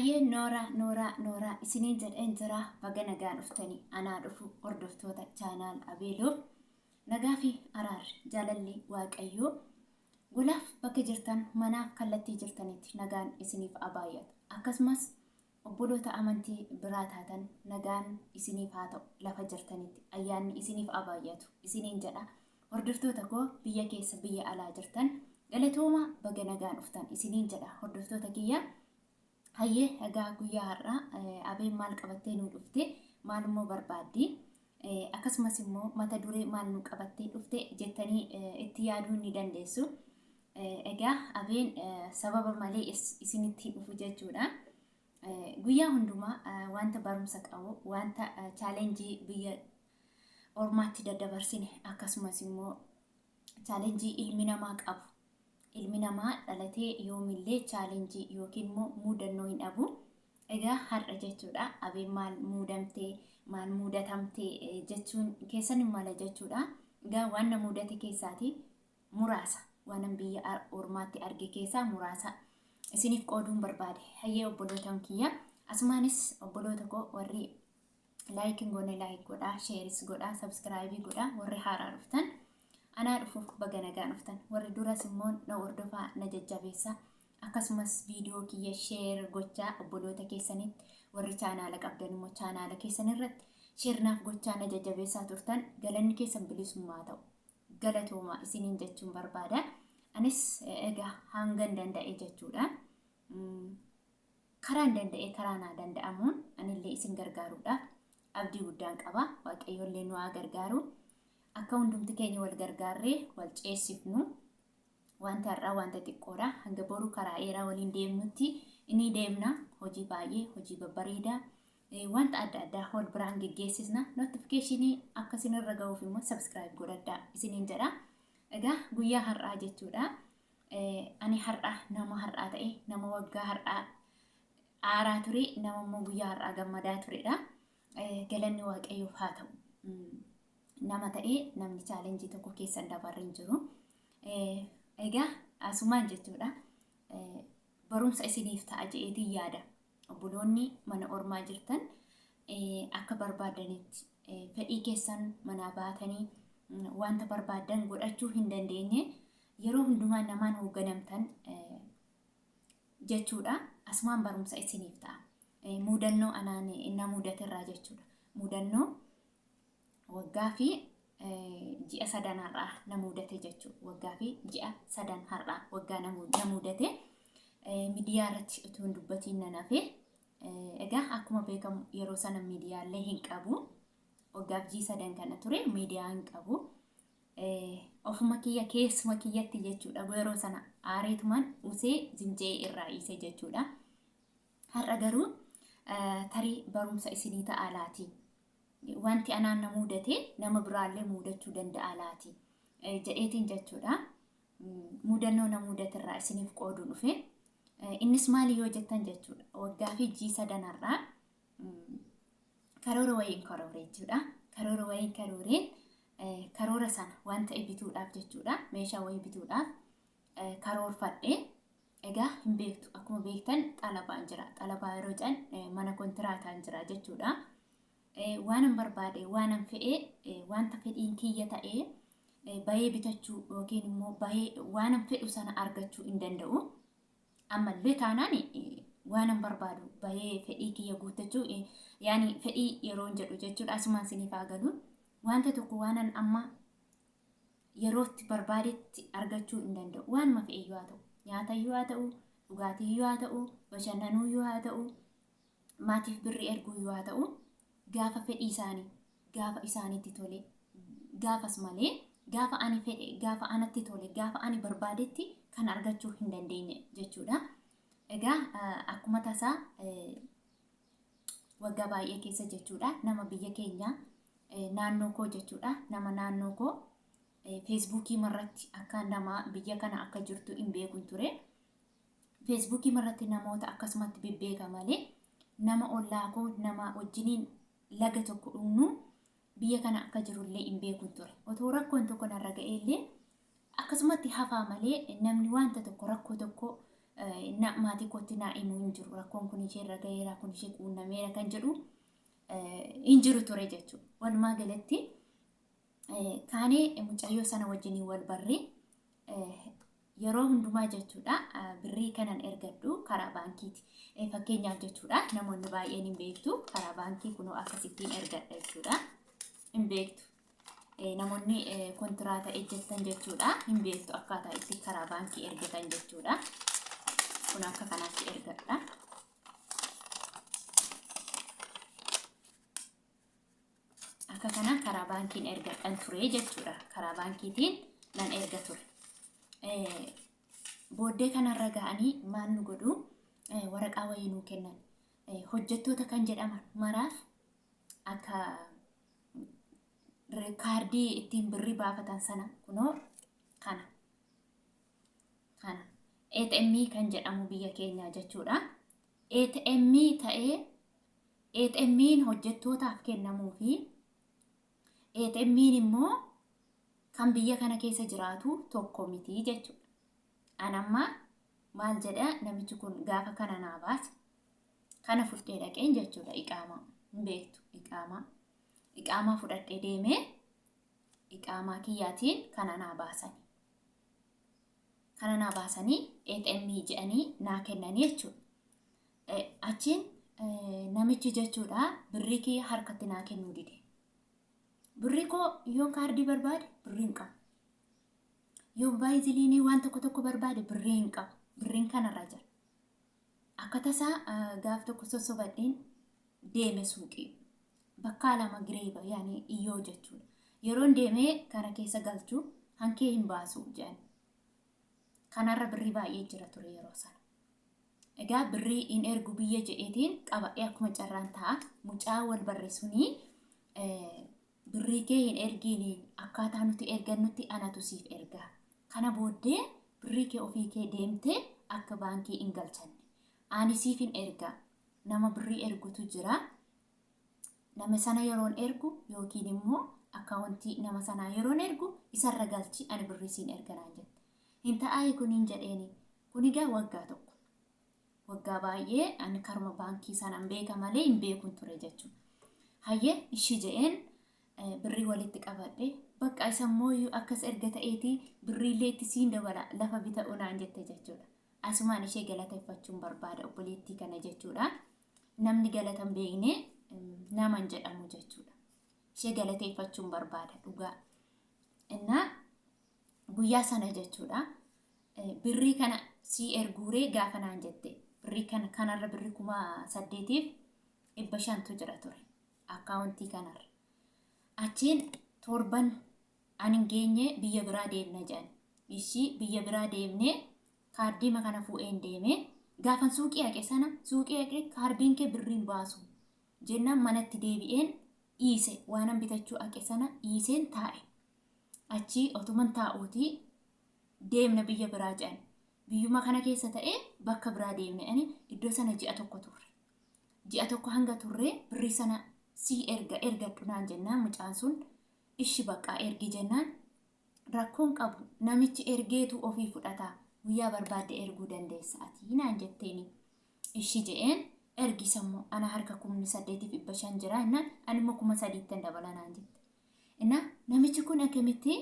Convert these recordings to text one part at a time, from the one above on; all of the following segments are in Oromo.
Hayyee nooraa nooraa nooraa isiniin jedheen jira, baga nagaan dhuftanii. Anaa dhufu hordoftoota channel Abeeloof. Nagaa fi araarri jaalalli Waaqayyoo golaaf bakka jirtan manaaf kallattii jirtanitti nagaan isiniif abaayyatu. Akkasumas obboloota amantii biraa taatan nagaan isiniif haa ta'u, lafa jirtanitti ayyaanni isiniif abaayyatu isiniin jedha. Hordoftoota koo biyya keessa biyya alaa jirtan, galatooma, baga nagaan dhuftan isiniin jedha hordoftoota kiyya. Hayyee, egaa guyyaa har'aa Abeen maal qabattee nuu dhufte, maal immoo barbaaddi, akkasumas immoo mata duree maal nu qabattee dhufte jettanii itti yaaduu ni dandeessu. Egaa Abeen sababa malee isinitti dhufu jechuudha. Guyyaa hundumaa wanta barumsa qabu, wanta challenge biyya ormaatti daddabarsine, akkasumas immoo challenge ilmi namaa qabu. Ilmi namaa dhalatee yoomillee challenge yookiin immoo muudannoo hin dhabu. Egaa har'a jechuudha Abeen maal muudamtee, maal muudatamtee jechuun keessan hin mala jechuudha. Egaa waan na muudate keessaati muraasa, waanan biyya ormaatti arge keessaa muraasa isiniif qooduun barbaade. Hayyee obbolootan kiyya, asumaanis obboloota koo warri like hin goone like godhaa, share godhaa, subscribe godhaa. Warri haaraa dhuftan anaa dhufuuf, baga nagaan dhuftan. Warri duras immoo na hordofaa, na jajjabeessaa, akkasumas viidiyoo kiyya share gochaa obboloota keessanitti, warri chaanaala qabdan immoo chaanaala keessan irratti share naaf gochaa na jajjabeessaa turtan, galanni keessan bilisummaa ta'u, galatoomaa isiniin jechuun barbaada. Anis egaa hangan danda'e jechuudha. Karaan danda'e, karaa naa danda'amuun anillee isin gargaaruudhaaf abdii guddaan qaba. Waaqayyoollee nu haa gargaaru. Akka hundumti keenya wal gargaarree wal ceessifnu. Wanta har'aa wanta xiqqoodha. Hanga boru karaa dheeraa waliin deemnutti ni deemna. Hojii baay'ee, hojii babbareedaa, wanta adda addaa wal biraan geggeessisna. Notification akka isinirra ga'uuf immoo subscribe godhadhaa isiniin jedha. Egaa guyyaa har'aa jechuudha. Ani har'a nama har'aa ta'e, nama waggaa har'aa aaraa ture, nama immoo guyyaa har'aa gammadaa turedha. Galanni Waaqayyoof haa ta'u. Nama ta'ee namni challenge tokko keessa hin dabarre hin jiru. Egaa asumaan jechuudha. Barumsa isiniif ta'a je'eetiin yaada. Obboloonni mana ormaa jirtan akka barbaadanitti fedhii keessan manaa baatanii wanta barbaadan godhachuu hin dandeenye, yeroo hundumaa namaan hoogganamtan jechuudha. Asumaan barumsa isiniif ta'a. Muudannoo anaan na mudaterraa jechuudha. Muudannoo waggaa fi ji'a sadan har'aa na mudate jechuudha. Waggaa fi ji'a sadan har'aa waggaa na mudate. Miidiyaa irratti utuu hin dubbatiin nan hafe. Egaa akkuma beekamu yeroo sana miidiyaallee hin qabu. Waggaa fi ji'a sadan kana ture miidiyaa hin qabu. Ofuma kiyya keessuma kiyyatti jechuudha. Yeroo sana aareetumaan usee zimjee irraa dhiise jechuudha. Har'a garuu tarii barumsa isinii ta'a laati. Wanti anaan na mudate nama biraallee mudachuu danda'a laati jedheetiin jechuudha. Mudannoo na mudaterraa isiniif qooduu dhufe. Innis maali yoo jettan jechuudha. Waggaa fi ji'a sadan har'aa karoora wayiin karoore jechuudha. Karoora wayiin karooreen karoora sana wanta bituudhaaf jechuudha. Meeshaa wayii bituudhaaf karoorfadhe. Egaa hin beektu, akkuma beektan xalabaan jira. Xalabaa yeroo jedhan mana kontiraataan jira jechuudha. Waanan barbaade, waanan fe'e, wanta fedhiin kiyya ta'ee bahee bitachuu yookiin immoo bahee waanan fedhu sana argachuu hin danda'u. Ammallee taanaan waanan barbaadu bahee fedhii kiyya guuttachuu, yaani fedhii yeroon jedhu jechuudha, asumaan isiniif haa galu. Wanta tokko waanan amma yerootti barbaadetti argachuu hin danda'u. Waanuma fe'eyyuu haa ta'u. Nyaatayyuu haa ta'u, dhugaatiiyyuu haa ta'u, bashannanuuyyuu haa ta'u, maatiif birri erguuyyuu haa ta'u, gaafa fedhii isaanii, gaafa isaanitti tole, gaafas malee gaafa ani fedhe, gaafa anatti tole, gaafa ani barbaadetti kan argachuu hin dandeenye jechuudha. Egaa akkuma tasaa waggaa baay'ee keessa jechuudha, nama biyya keenya naannoo koo jechuudha, nama naannoo koo Feesbuukii irratti akka nama biyya kana akka jirtu hin beekun ture. Feesbuukii irratti namoota akkasumatti bebbeeka malee nama ollaa koo, nama wajjiniin laga tokko dhugnu biyya kana akka jirullee hin beekun ture. Otoo rakkoon tokko narra ga'eellee akkasumatti hafaa malee namni wanta tokko rakkoo tokko Maatii kootti naa himuu hin jiru. Rakkoon kun ishee irra gaheera, kun ishee quunnameera kan jedhu hin jiru ture jechuudha. Walumaa galatti kaanee mucayyoo sana wajjiniin wal barree yeroo hundumaa jechuudha birrii kanan ergadhu karaa baankiiti. Fakkeenyaaf jechuudha namoonni baay'een hin beektu karaa baankii kunoo akkasittiin ergadha jechuudha. Hin beektu. Namoonni kontiraata ejjettan jechuudha hin beektu akkaataa itti karaa baankii ergatan jechuudha. Kun akka kanaatti ergadha. Akka kana karaa baankiin ergadhan ture jechuudha. Karaa baankiitiin nan erga ture. Booddee kanarra ga'anii maal nu godhu waraqaa wayii nuu kennan. Hojjettoota kan jedhaman maraaf akka kaardii ittiin birrii baafatan sana kunoo kana kana ATM kan jedhamu biyya keenyaa jechuudha. ATM ta'ee ATM'n hojjettootaaf kennamuu fi ATM'n immoo kan biyya kana keessa jiraatu tokko miti jechuudha. An amma maal jedha namichi kun gaafa kana naa baase kana fudhee dhaqeen jechuudha iqaamaa hin beektu iqaamaa iqaamaa fudhadhee deemee iqaamaa kiyyaatiin kana naa baasani. Kana naa baasanii ATM jedhanii naa kennanii jechuudha. Achiin namichi jechuudha birrii kiyya harkatti naa kennuu dide. Birrii koo yoon kaardii barbaade birrii hin qabu. Yoon vaayiziliinii waan tokko tokko barbaade birrii hin qabu. Birriin kanarra jira. Akka tasaa gaaf tokko sossobadheen deeme suuqii. Bakkaa lama gireeba yaani iyyoo jechuudha. Yeroon deemee kana keessa galchu hankee hin baasu jedhan. Kanarra birrii baay'ee jira ture yeroo sana. Egaa birrii hin ergu biyya jedheetiin qabadhee akkuma carraan ta'a. Mucaa wal barre sunii birrii kee hin ergiini akkaataa nuti ergannutti anatu siif erga. Kana booddee birrii kee ofii kee deemtee akka baankii hin galchanne. Ani siif hin erga. Nama birrii ergutu jira. Nama sana yeroon ergu yookiin immoo akkaawuntii nama sanaa yeroon ergu isarra galchi ani birrii siin erga naan jette. Hin ta'aayi kuniin jedheeni. Kun egaa waggaa tokko. Waggaa baay'ee ani karuma baankii sanaan beeka malee hin beekun ture jechuudha. Hayyee ishii je'een birrii walitti qabadhe. Bakka isa immoo akkas erga ta'eeti birriillee itti siin dabala lafa bita'u naan jette jechuudha. Asumaan ishee galateeffachuun barbaada obboleettii kana jechuudha. Namni galata hin beekne nama hin jedhamu jechuudha. Ishee galateeffachuun barbaada dhugaa. Innaa guyyaa sana jechuudha. Birrii kana sii erguuree gaafa naan jette birrii kana kanarra birrii 8500tu jira ture akkaawuntii kanarra. Achiin torban ani hin geenye biyya biraa deemna jedhan. Ishii biyya biraa deemnee kaardiima kana fuudheen deeme. Gaafan suuqii haqe sana suuqii haqe kaardiin kee birriin baasu jennaan manatti deebi'een dhiise waanan bitachuu haqe sana dhiiseen taa'e. Achii otuman taa'uutii deemna biyya biraa jedhan. Biyyuma kana keessa ta'ee bakka biraa deemne ani iddoo sana ji'a tokko turre. Ji'a tokko hanga turre birrii sana sii erga ergadhu naan jennaan mucaan sun ishi baqqaa ergi jennaan rakkoon qabu namichi ergeetu ofii fudhata guyyaa barbaadde erguu dandeessa ati naan jetteeni. Ishi je'een ergi sammoo ana harka 8500 jira jennaan ani immoo 3000ttan dabala naan jette. Innaa namichi kun akkamitti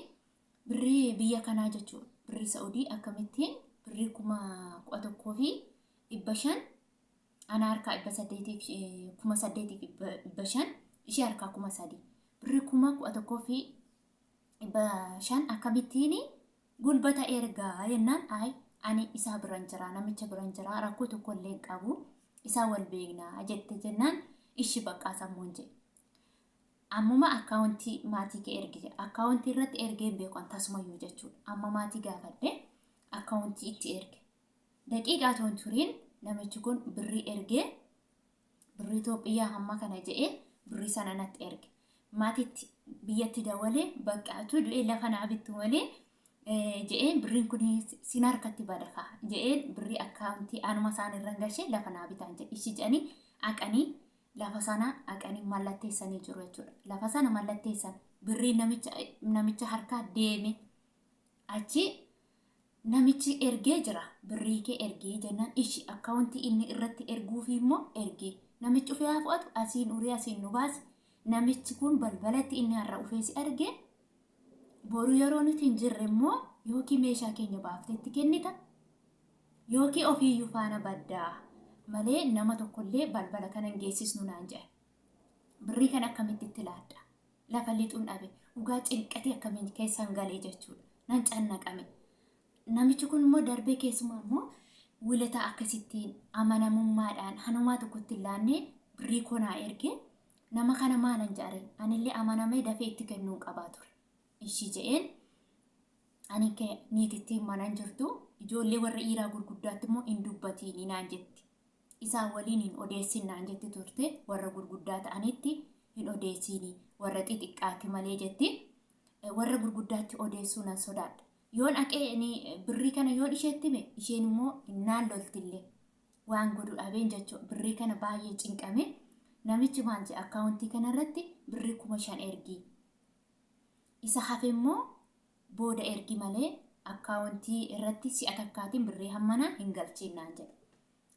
birrii biyya kanaa jechuudha. Birrii Sa'udii akkamittiin birrii 11,500 ana harkaa 800f 8500 ishee harkaa 3000 birrii 11,500 akkamittiin gulbata ergaa jennaan ayi ani isaa biran jira namicha biran jira rakkoo tokko illee hin qabu isaa wal beeknaa jette jennaan ishi baqqaa sammuun jedhe. Ammuma akkaawuntii maatii kee ergi jedhe. Akkaawuntii irratti ergee hin beeku an tasumayyuu jechuudha. Amma maatii gaafadhe akkaawuntii itti erge. Daqiiqaa otoo hin turiin namichi kun birrii ergee birrii Itoophiyaa hamma kana jedhee birrii sana natti erge. Maatiitti biyyatti dawalee bakka utuu du'ee lafa naa bittu malee jedheen birriin kun sin harkatti bada kaa jedheen birrii akkaawuntii anuma isaan irra gashee lafa naa bitaan jedhe. Ishi jedhanii haqanii lafa sana haqanii mallatteessanii jiru jechuudha. Lafa sana mallatteessan birrii namicha namicha harkaa deeme achi Namichi ergee jira birrii kee ergii jennaan ishi akkaawuntii inni irratti erguufi immoo ergii. Namichi ufee haa fu'atu asiin urii asiin nu baasi. Namichi kun balbalatti inni har'a ufee si arge boru yeroo nuti hin jirre immoo yookiin meeshaa keenya baaftee itti kennita yookiin ofiiyyuu faana baddaa malee nama tokkollee balbala kana hin geessisnu naan jedhe. Birrii kana akkamitti itti laadda? Lafa lixuun dhabe. Dhugaa cinqatee akkamiin keessan galee jechuudha. Nan cannaqame. Namichi kun immoo darbee keessumaa immoo wilataa akkasittiin amanamummaadhaan hanumaa tokkotti hin laannee birrii koo naa erge. Nama kana maalan jaare anillee amanamee dafee itti kennuu qabaa ture. Ishii je'een ani kee niitittiin manan jirtu ijoollee warra dhiiraa gurguddaatti immoo hin dubbatiini naan jetti. Isaan waliin hin odeessin naan jetti turte warra gurguddaa ta'anitti hin odeessiini warra xixiqqaatti malee jetti. Warra gurguddaatti odeessuu nan sodaadha. Yoon aqee ni birrii kana yoon isheetti hime isheen immoo naan loltillee waan godhu dhabeen jechuudha. Birrii kana baay'ee cinqame. Namichi maal jedhe akkaawuntii kanarratti birrii 5000 ergi. Isa hafe immoo booda ergi malee akkaawuntii irratti si'a takkaatiin birrii hammana hin galchiin naan jedhe.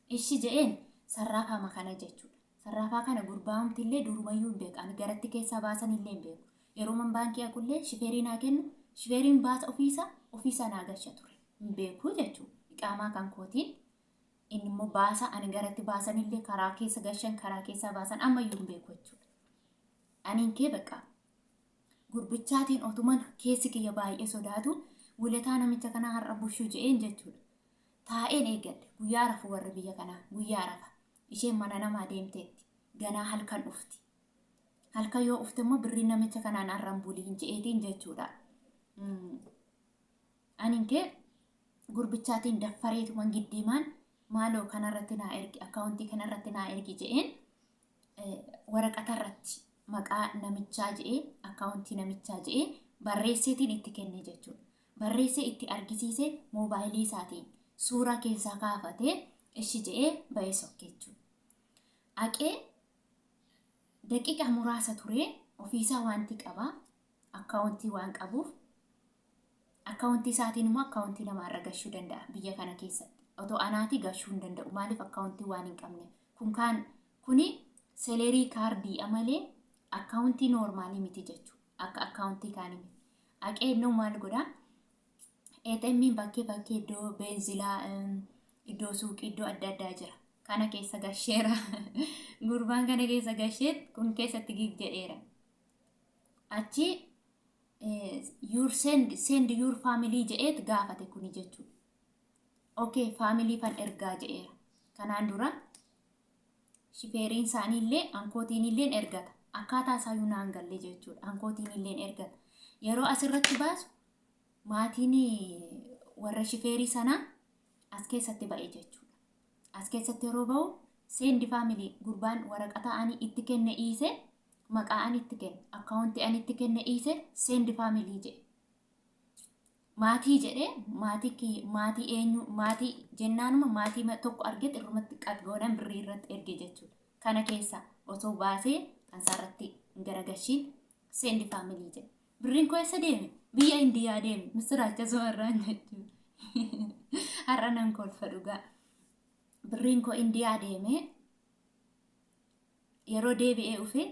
Ishi je'een sarraafaama kana jechuudha. Sarraafaa kana gurbaa'umti illee durumayyuu hin beeku. Ani garatti keessaa baasan illee hin beeku. Yeroo man baankii haqullee shifeerii naa kennu shifeeriin baasa ofiisa ofiisaa naa gasha ture. Hin beeku jechuudha. Iqaamaa kan kootiin inni immoo baasa ani garatti baasan illee karaa keessa gashan karaa keessaa baasan ammayyuu hin beeku jechuudha. Aniin kee bakka gurbichaatiin otuman keessi kiyya baay'ee sodaatu wilataa namicha kanaa har'a bushuu je'een jechuudha. Taa'een eeggadhe guyyaa rafu warri biyya kanaa guyyaa rafa. Isheen mana namaa deemteetti ganaa halkan dhufti. Halkan yoo dhufte immoo birriin namicha kanaan har'an buliin je'eetiin jechuudha. Anin kee gurbichaatiin daffareetuman giddiimaan maaloo kanarratti naa ergi akkaawuntii kanarratti naa ergi je'een waraqata irratti maqaa namichaa je'ee akkaawuntii namichaa je'ee barreesseetiin itti kenne jechuudha. Barreessee itti argisiisee moobaayilii isaatiin suuraa keessaa kaafatee ishi je'ee ba'ee sokke jechuudha. Aqee daqiiqaa muraasa turee ofiisaa wanti qaba akkaawuntii waan qabuuf akkaawuntii isaatiin immoo akkaawuntii namaarra gashuu danda'a biyya kana keessatti. Otoo anaatii gashuu hin danda'u maaliif akkaawuntii waan hin qabne. Kun kaan kuni selerii kaardii malee akkaawuntii noormaalii miti jechuudha. Akka akkaawuntii kaanii miti. Aqee innoo maal godhaa? ATM'n bakkee bakkee iddoo beenzilaa, iddoo suuqii, iddoo adda addaa jira. Kana keessa gasheera. Gurbaan kana keessa gashee kun keessatti giig jedheera. Achi your send send your family jedheet gaafate kuni jechuudha. Okay, family fan ergaa jedheera. Kanaan dura shifeeriin isaanii illee ankootiin illee ergata. Akkaataa isaayyuu naan galle jechuudha. Ankootiin illee ergata. Yeroo asirratti baasu maatiin warra shifeerii sanaa as keessatti ba'e jechuudha. As keessatti yeroo ba'u send family gurbaan waraqata ani itti kenne dhiise maqaa ani itti kenne akkaawuntii ani itti kenne dhiise send family jedhe. Maatii jedhee maatii maatii eenyu maatii jennaanuma maatii tokko argee irrumatti qabgoodhaan birrii irratti erge jechuudha. Kana keessa osoo baasee kan isaarratti garagashiin send family jedhe. Birriin koo eessa deeme? Biyya Indiyaa deeme. Misiraacha somarraan jechuudha. Har'a nan kolfa dhugaa. Birriin koo Indiyaa deeme yeroo deebi'ee dhufe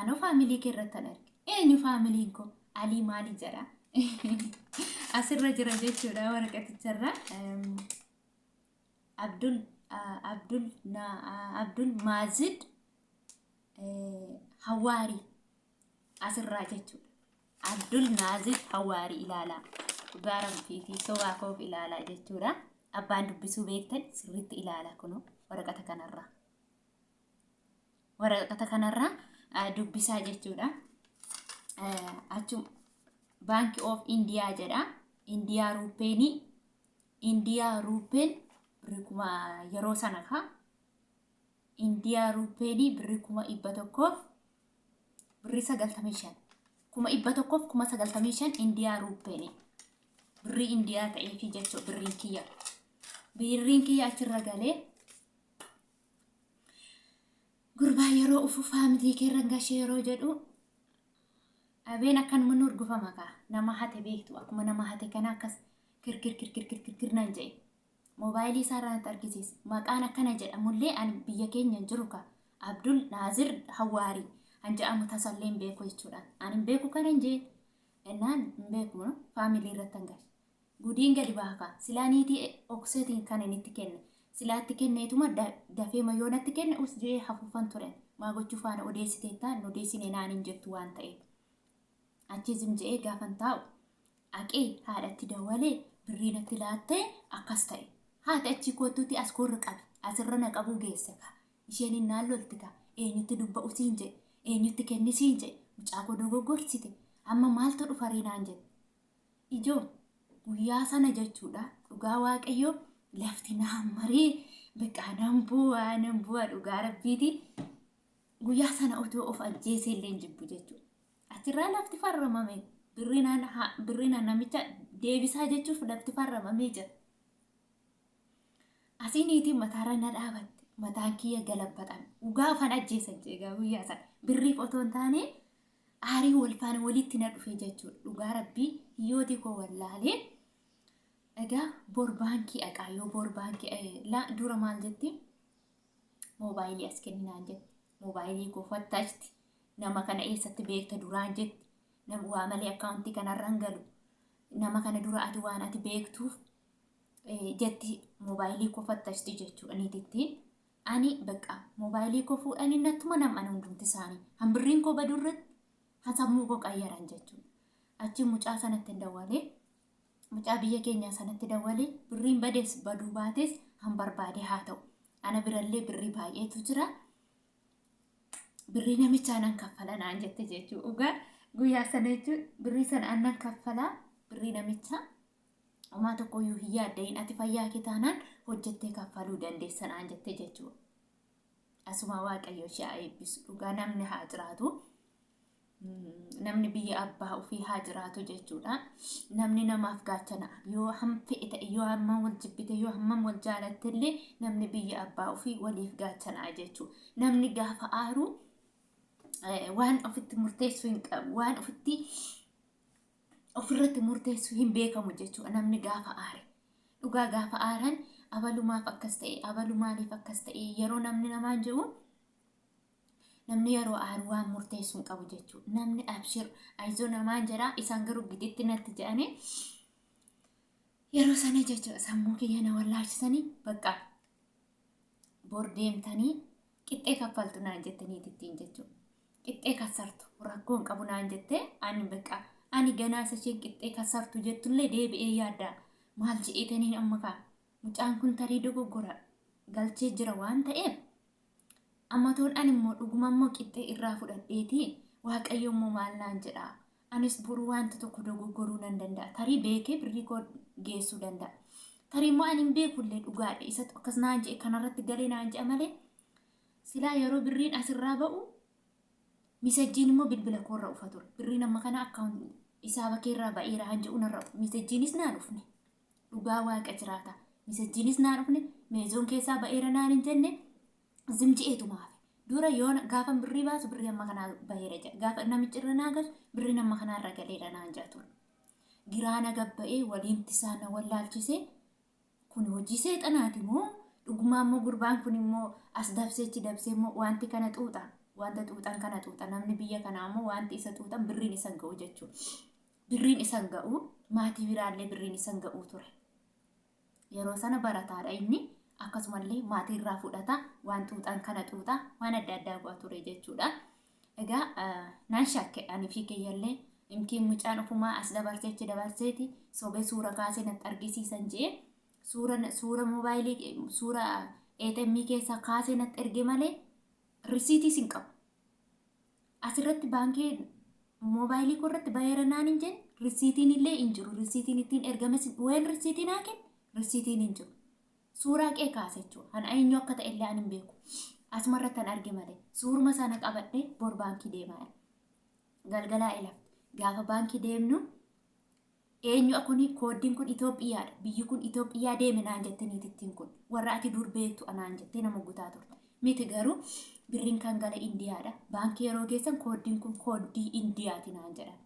anoo family kee irratti an arge. Eenyu faamiliin koo? Alii maali jedha. Asirra jira jechuudha waraqaticharra. Abdul Abdul Abdul Maazid Hawaarii asirraa jechuudha. Abdul Naazid Hawaarii ilaalaa. Dhugaa rabbiitii sobaa koof ilaalaa jechuudha. Abbaan dubbisuu beektan sirriitti ilaalaa kunoo waraqata kanarraa. Waraqata kanarraa dubbisaa jechuudha. Achum Bank of India jedha. Indiyaa ruupeenii. Indiyaa ruupeen birrii kuma yeroo sana kaa. Indiyaa ruupeenii birrii 100,000 birrii 95. 100,095 Indiyaa ruupeenii. Birrii Indiyaa ta'eefi jechuudha birriin kiyya. Birriin kiyya achirra galee gurbaa yeroo ufu family keerra gashee yeroo jedhu abeen akkanuma nu urgufama kaa nama hate beektu akkuma nama hate kana akkas Kirkir kirkir kirkir kir naan jedhe. Moobaayilii isaa irraa natti argisiise. Maqaan akkana jedhamullee ani biyya keenya hin jiru ka. Abdul Naazir Hawaarii han jedhamu tasallee hin beeku jechuudha. Ani hin beeku kana hin jee. Ennaan hin beeku faamilii irratti hangash. Gudiin gadi baha kaa. Silaa niitii okseetiin kan inni itti kenne. Silaa itti kenneetuma dafeema yoo natti kenne us je'ee hafuufan turen. Maa gochuu faana odeessiteettaa hin odeessine naan hin jettu waan ta'eef. Achi zim je'ee gaafan taa'u aqee haadhatti dawalee birrii natti laattee akkas ta'e. Haati achii koottuuti as koorra qabi. Asirra na qabuu geesse kaa. Isheen innaan lolti kaa. Eenyutti dubba'u siin jedhe. Eenyutti kenni siin jedhe. Mucaa koo dogoggorsiite. Amma maaltu dhufa ree naan jette. Ijoo guyyaa sana jechuudha dhugaa waaqayyoo lafti naan maree beqaa nan bu'aa nan bu'aa dhugaa rabbiiti. Guyyaa sana otoo of ajjeesee illee hin jibbu jechuudha. Achirraa lafti farramame birrinaan namicha deebisaa jechuuf lafti farramamee jira. Asii niitiin mataarra na dhaabatte mataan kiyya galabbaxame dhugaa afaan ajjeesan jeegaa guyyaa sana birriif otoo hin taane aarii wal faana walitti na dhufe jechuudha. Dhugaa rabbii hiyyooti koo wallaalee. Egaa bor baankii dhaqaa yoo bor baankii dura maal jetti? Moobaayilii as kenninaan jetti. Moobaayilii koo fattashti. Nama kana eessatti beekta duraan jetti. Nama waa malee akkaawuntii kanarra hin galu. Nama kana dura ati waan ati beektuuf jetti moobaayilii koo fattashti jechuudha niitittiin. Ani bakka moobaayilii koo fuudhanii nattuma nam'an hundumti isaanii. Hambirriin koo badu irratti han sammuu koo qayyaran jechuudha. Achi mucaa sanatti dawwalee mucaa biyya keenyaa sanatti dawwalee birriin badees baduu baates han barbaade haa ta'u. Ana birallee birrii baay'eetu jira. Birrii namichaa nan kaffala naan jette jechuudha. Dhugaa guyyaa sana jechuun birrii sana annan kaffalaa birrii namichaa homaa tokkoyyuu hin yaaddayin ati fayyaa kee taanaan hojjettee kaffaluu dandeessa naan jette jechuudha. Asuma Waaqayyo ishee haa eebbisu. Dhugaa namni haa jiraatu. Namni biyya abbaa ofii haa jiraatu jechuudha. Namni namaaf gaachana. Yoo ham fe'e ta'e yoo hammam wal jibbite yoo hammam wal jaalatte illee namni biyya abbaa ofii waliif gaachanaa jechuudha. Namni gaafa aaru waan ofitti murteessuu hin qabu. Waan ofitti ofirratti murteessuu hin beekamu jechuudha namni gaafa aare. Dhugaa gaafa aaran abalu maaf akkas ta'e abalu maaliif akkas ta'e yeroo namni namaan jedhu namni yeroo aaru waan murteessuu hin qabu jechuudha. Namni abshir ayizoo namaan jedha isaan garuu giditti natti jedhanii yeroo sana jechuudha sammuu kiyya na wallaalchisanii bakka bor deemtanii qixxee kaffaltu naan jette niitittiin jechuudha. Qixxee kassartu rakkoo hin qabu naan jette ani bakka ani ganaa isa isheen qixxee kassartu jettullee deebi'ee yaadda maal je'eetaniin amma kaa mucaan kun tarii dogoggora galchee jira waan ta'eef amma toon ani immoo dhuguma immoo qixxee irraa fudhadheeti waaqayyo immoo maal naan jedha anis boru wanta tokko dogoggoruu nan danda'a tarii beekee birrii koo geessuu danda'a tarii immoo ani hin beekullee dhugaadha isa akkas naan je'e kanarratti galee naan je'a malee Silaa yeroo birriin asirraa ba'u misejjiin immoo bilbila koorra ufa ture. Birriin amma kana akkaawunt isaaba keerraa ba'eera han jedhu narra dhufe. Misejjiinis naan dhufne. Dhugaa waaqa jiraata. Misejjiinis naan dhufne. Meezoon keessaa ba'eera naan hin jenne. Zim je'eetuma hafe. Dura yoo gaafa birrii baasu birrii amma kanaa baheera jedha. Gaafa namichi irra naa galu birriin amma kanaa irra galeera naan jedha ture. Giraa na gabba'ee waliin tisaa na wallaalchisee Kun hojii seexanaati moo dhugumaa immoo gurbaan kun immoo as dabsee achi dabsee immoo wanti kana xuuxa wanta xuuxan kana xuuxa namni biyya kanaa immoo wanti isa xuuxan birriin isa hin ga'u jechuudha. Birriin isa hin ga'u maatii biraallee birriin isa hin ga'u ture. Yeroo sana barataadha inni akkasumallee maatii irraa fudhata waan xuuxan kana xuuxa waan adda addaa godha ture jechuudha. Egaa nan shakke ani fi kiyyallee imkiin mucaan ofumaa as dabarsee achi dabarseeti sobee suura kaasee natti argisiisan jee suura suura moobaayilii suura ATM keessaa kaasee natti erge malee risiitiis hin qabu. Asirratti baankii moobaayilii koo irratti baheera naan hin jenne risiitiin illee hin jiru risiitiin ittiin ergames ween risiitii naa kenne risiitiin hin jiru. Suuraa qee kaase jechuudha. An eenyu akka ta'e illee an hin beeku. Asuma irratti an arge malee. Suuruma sana qabadhee bor baankii deemaa. Galgalaa ilafti. Gaafa baankii deemnu eenyu kuni kooddiin kun Itoophiyaadha. Biyyi kun Itoophiyaa deeme naan jette niitittiin kun. Warra ati dur beektu anaan jettee nama gutaa turte. Miti garuu birriin kan gale Indiyaadha. Baankii yeroo geessan kooddiin kun kooddii Indiyaati naan jedhan.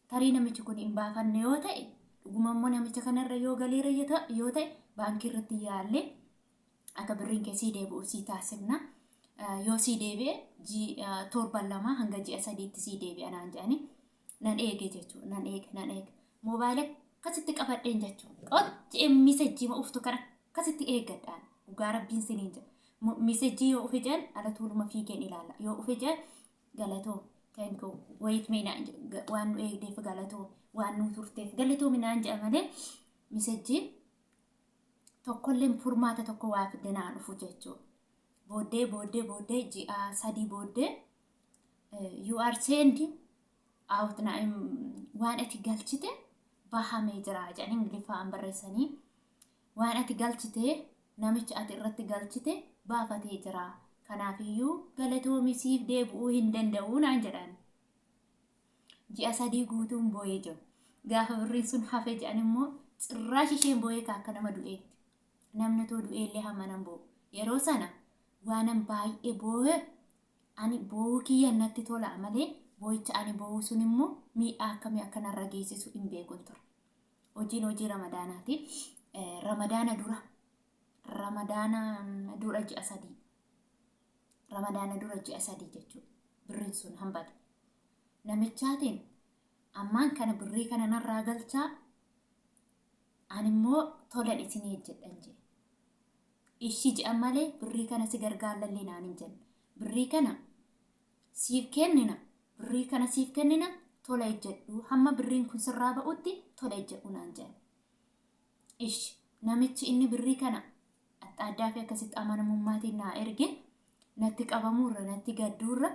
Tarii namichi kun hin baafanne yoo ta'e Dhuguma immoo namicha kanarra yoo galeera yoo ta'e baankii irratti yaallee akka birriin kee sii deebi'u sii taasifna. Yoo sii deebi'e torban 2 hanga ji'a 3tti sii deebi'a naan jedhani. Nan eege jechuudha. Nan eege nan eege. Moobaayila akkasitti qabadheen jechuudha. Qocci misejjii ma uftu kana akkasitti eeggadhaan. Dhugaa rabbiin siniin jedha. Misejjii yoo ufe jedhan ala tuuluma fiigeen ilaala. Yoo ufe jedhan galatoom. Thank you. Wait me naan jedha. Waan nu eegdeef galatoom. Waan nu turteef galatoomi naan jedha malee misejjiin tokkolleen furmaata tokko waa fidde naa dhufu jechuudha. Booddee booddee booddee ji'a 3 booddee you are send out na waan ati galchite bahamee jira jedhanii Ingiliffaan barreessanii, waan ati galchite namicha ati irratti galchite baafatee jira. Kanaafiyyuu galatoomi, siif deebi'uu hin danda'u naan jedhan. Ji'a 3 guutuun boo'ee jiru. Gaafa birriin sun hafe jedhan immoo cirraash isheen boo'ee akka nama du'eetti. Namni otoo du'eellee hamma nan boo'u. Yeroo sana waanan baay'ee boo'e, ani boo'uu kiyya natti tola malee boo'icha ani boo'u sun immoo miidhaa akkamii akka narra geessisu hin beekun ture. Hojiin hojii Ramadaanaati. Ramadaana dura ji'a 3. Ramadaana dura ji'a 3 jechuudha. Birriin sun hambate. Namichaatiin ammaan kana birrii kana narraa galchaa, ani immoo tolan isinii hojjedhan jee. Ishii je'an malee birrii kana si gargaarlallee naan hin jenne. Birrii kana siif kennina, birrii kana siif kennina, tola ejjedhu, hamma birriin kun sirraa ba'utti tola ejjedhu naan jedhan. Ishi namichi inni birrii kana adda fi akkasitti amanamummaatiin naa erge natti qabamuurra, natti gadduurra,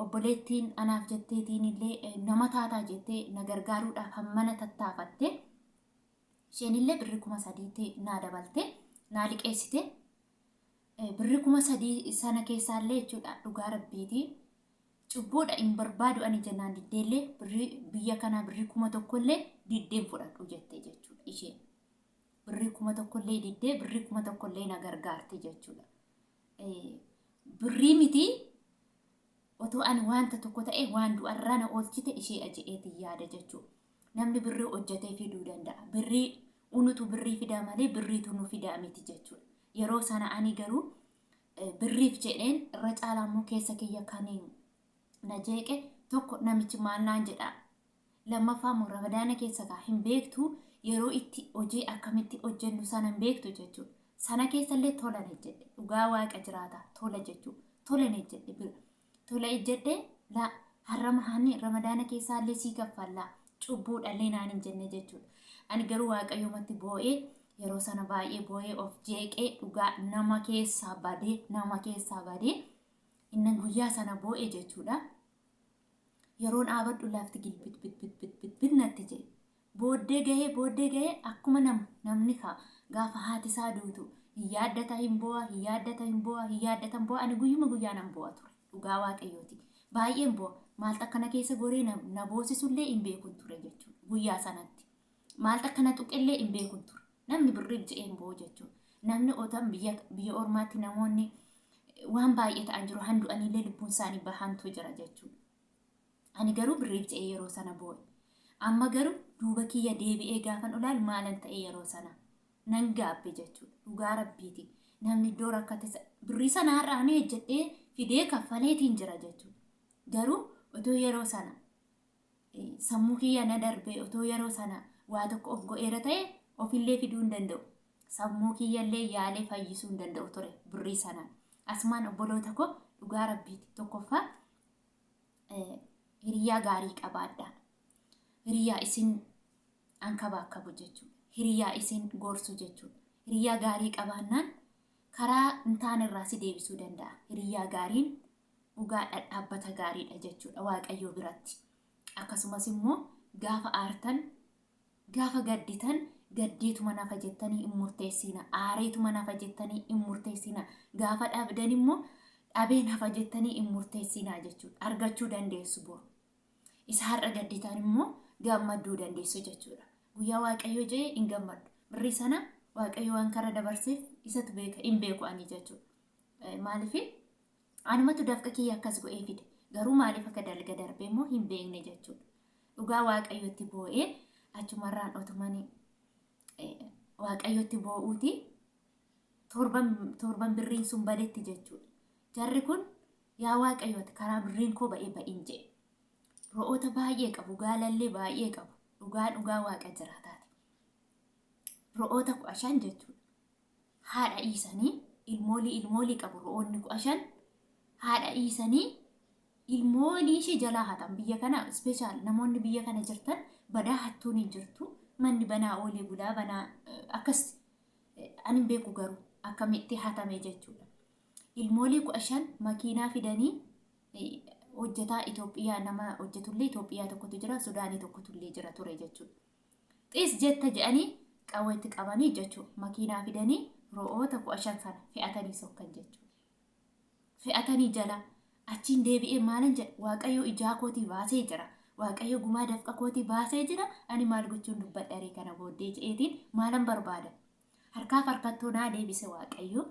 obboleettiin anaaf jetteetiin illee nama taataa jettee na gargaaruudhaaf hammana tattaafatte, isheen illee birrii 3000tti naa dabalte naa liqeessite. Birrii 3000 sana keessaallee jechuudha, dhugaa rabbiiti. Cubbuudha hin barbaadu ani jennaan diddeellee, birrii biyya kanaa birrii 1000llee diddeen fudhadhu jette jechuudha isheen. Birrii 1000llee diddee birrii 1000llee na gargaarte jechuudha. Birrii miti, otoo ani wanta tokko ta'e waan du'arraa na oolchite ishee aje'eetiin yaada jechuudha. Namni birrii hojjetee fiduu danda'a. Birrii unutu birrii fidaa malee birriitu nu fidaa miti jechuudha. Yeroo sana ani garuu birriif jedheen irra caalaa immoo keessa kiyya kan na jeeqe tokko namichi maal naan jedhaa. Lammaffaa immoo Ramadaana keessa kaa hin beektu, yeroo itti hojii akkamitti hojjennu sana hin beektu jechuudha. Sana keessallee tola jedhe, dhugaa waaqa jiraata tola jechuudha. Tola jedhe bira. Tola jedhe la harrama hani Ramadaana keessaallee sii kaffallaa, cubbuudhallee naan hin jenne jechuudha. Ani garuu waaqayyoomatti boo'ee, yeroo sana baay'ee boo'ee of jeeqee, dhugaa nama keessaa badee, nama keessaa badee inni guyyaa sana boo'e jechuudha. Yeroon dhaabadhu lafti gilbit bit bit bit bit bit natti jedhe. Booddee gahee booddee gahee akkuma nama namni kaa gaafa haati isaa duutu hin yaaddata, hin boo'a, hin yaaddata, hin boo'a, hin yaaddata, hin boo'a. Ani guyyuma guyyaa nan boo'a ture. Dhugaa waaqayyooti. Baay'een boo'a. Maaltu akkana keessa goree na boosisullee hin beekun ture jechuudha. Guyyaa sanatti. Maaltu akkana tuqellee hin beekun ture. Namni birriif je'ee hin boo'u jechuudha. Namni otan biyya ormaatti namoonni waan baay'ee ta'an jiru, handu'aniillee lubbuun isaanii bahantu jira jechuudha. Ani garuu birriif je'ee yeroo sana boo'e. Amma garuu duuba kiyya deebi'ee gaafan ulaalu maalan ta'e yeroo sana nan gaabbe jechuudha. Dhugaa rabbiiti. Namni iddoo rakkate birrii sana har'a ani hojjedhee fidee kaffaleetiin jira jechuudha. Garuu otoo yeroo sana sammuu kiyya na darbe, otoo yeroo sana waa tokko of go'eera ta'e, ofillee fiduu hin danda'u. Sammuu kiyyallee yaalee fayyisuu hin danda'u ture birrii sanaan. Asumaan obboloota koo, dhugaa rabbiiti, tokkoffaa hiriyaa gaarii qabaadhaa. Hiriyaa isin ankabaakkabu jechuudha. Hiriyaa isin gorsu jechuudha. Hiriyaa gaarii qabaannaan karaa hin taanerraa si deebisuu danda'a. Hiriyaa gaariin dhugaa dhadhaabbata gaariidha jechuudha Waaqayyoo biratti. Akkasumas immoo gaafa aartan, gaafa gadditan, gaddeetuma nafa jettanii hin murteessina. Aareetuma nafa jettanii hin murteessina. Gaafa dhabdan immoo dhabee nafa jettanii hin murteessina jechuudha. Argachuu dandeessu boru. Isa har'a gadditan immoo gammaduu dandeessu jechuudha. Guyyaa Waaqayyoo jedhee hin gammaddu. Birrii sana Waaqayyo waan kara dabarseef isatu beeka, hin beeku ani jechuudha. Maaliif anumatu dafqa kiyya akkas godhee fide, garuu maaliif akka dalga darbe immoo hin beekne jechuudha. Dhugaa Waaqayyotti boo'ee Achumarraan otumani Waaqayyotti boo'uuti torban torban birriin sun badetti jechuudha. Jarri kun yaa Waaqayyooti karaa birriin koo ba'ee ba'in jedhe. Ro'oota baay'ee qabu, gaalallee baay'ee qabu. Dhugaa dhugaa Waaqa jiraataati. Ro'oota 15 jechuudha. Haadha dhiisanii ilmoolii ilmoolii qabu ro'oonni 15 haadha dhiisanii ilmoolii ishee jalaa hatan. Biyya kana ispeeshaal namoonni biyya kana jirtan badaa hattuun hin jirtu. Manni banaa oolee bulaa banaa akkas ani hin beeku garuu akkamitti hatame jechuudha. Ilmoolii 15 makiinaa fidanii hojjetaa Itoophiyaa nama hojjetullee Itoophiyaa tokkotu jira, Sudaanii tokkotullee jira ture jechuudha. Xiis jette jedhanii qawweetti qabanii jechuudha. Makiinaa fidanii ro'oota 15 sana fe'atanii sokkan jechuudha. Fe'atanii jala achiin deebi'ee maalan jedha Waaqayyo ijaa kootii baasee jira. Waaqayyo gumaa dafqa kootii baasee jira. Ani maal gochuun dubbadha ree kana booddee jedheetiin maalan barbaada. Harkaaf harkattoo naa deebise Waaqayyo.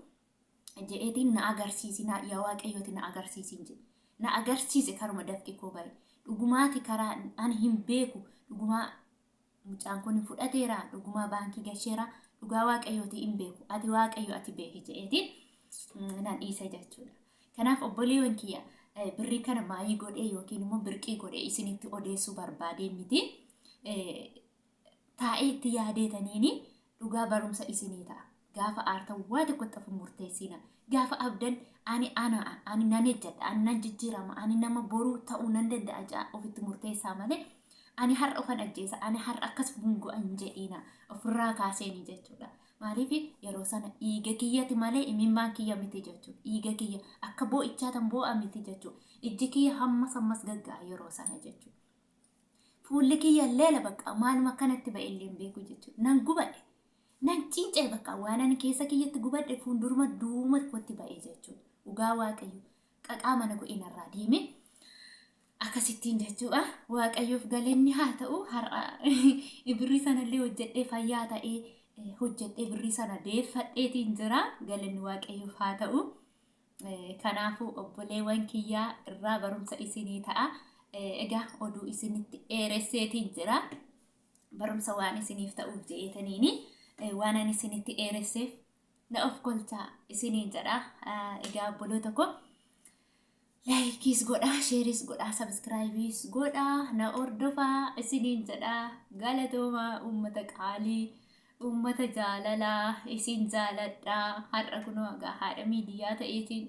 Jedheetiin na agarsiisi na yaa Waaqayyooti na agarsiisiin jedhe. Na agarsiise karuma dafqi koo ba'e. Dhugumaati karaa ani hin beeku dhugumaa mucaan kun fudhateera dhugumaa baankii gasheera dhugaa Waaqayyooti hin beeku ati Waaqayyo ati beeki jedheetiin nan dhiise jechuudha. Kanaaf obboleewwan kiyya birrii kana maayii godhee yookiin immoo birqii godhee isinitti odeessuu barbaadee miti. Taa'ee itti yaadeetaniini dhugaa barumsa isinii ta'a. Gaafa aartan waa tokkotti of hin murteessiina. Gaafa abdan ani ana ani nan hejjadha ani nan jijjiirama ani nama boruu ta'uu nan danda'a ja'a ofitti murteessaa malee ani har'a ofan ajjeesa ani har'a akkas bungo'a hin jedhiina ofirraa kaaseeni jechuudha. Maaliif yeroo sana dhiiga kiyyati malee imimmaan kiyya miti jechuudha. Dhiiga kiyya akka boo'ichaa tan boo'a miti jechuudha. Ijji kiyya hammas hammas gagga'a yeroo sana jechuudha. Fuulli kiyya leela bakka maaluma akkanatti ba'e illee hin beeku jechuudha. Nan gubadhe. Nan cincee bakka waan ani keessa kiyyatti gubadhe fuulduruma duuma kootti ba'e jechuudha. Dhugaa Waaqayyo qaqaa mana godhe narraa deeme. Akkasittiin jechuudha. Waaqayyoof galanni haa ta'u har'a birrii sanallee hojjedhee fayyaa ta'ee hojjedhee birrii sana deeffadheetiin jira. Galanni Waaqayyoof haa ta'u. Kanaafuu obboleewwan kiyyaa irraa barumsa isinii ta'a. Egaa oduu isinitti dheeresseetiin jira. Barumsa waan isiniif ta'uuf je'eetaniini waan ani isinitti dheeresseef na of kolchaa isiniin jedha. Egaa obboloota koo laayikiis godhaa, sheeriis godhaa, sabiskiraayibiis godhaa, na hordofaa isiniin jedha. Galatoomaa uummata qaalii. Uummata jaalalaa isin jaaladha. Har'a kunoo egaa haadha miidiyaa ta'eetiin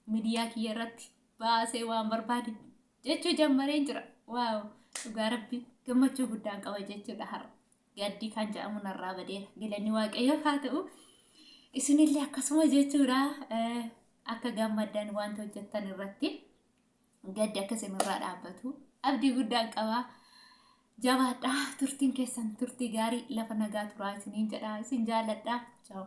miidiyaa kiyya irratti baasee waan barbaade jechuu jammareen jira. Waaw dhugaa rabbi gammachuu guddaan qaba jechuudha har'a. Gaddi kan jedhamu narraa badeera. Galanni Waaqayyoof haa ta'u. Isinillee akkasuma jechuudha. Akka gammaddan wanta hojjettan irratti gaddi akka isinirraa dhaabbatu abdii guddaan qaba. Jabaadhaa turtiin keessan turtii gaarii lafa nagaa turaa isiniin jedha isin jaalladha. Ciao.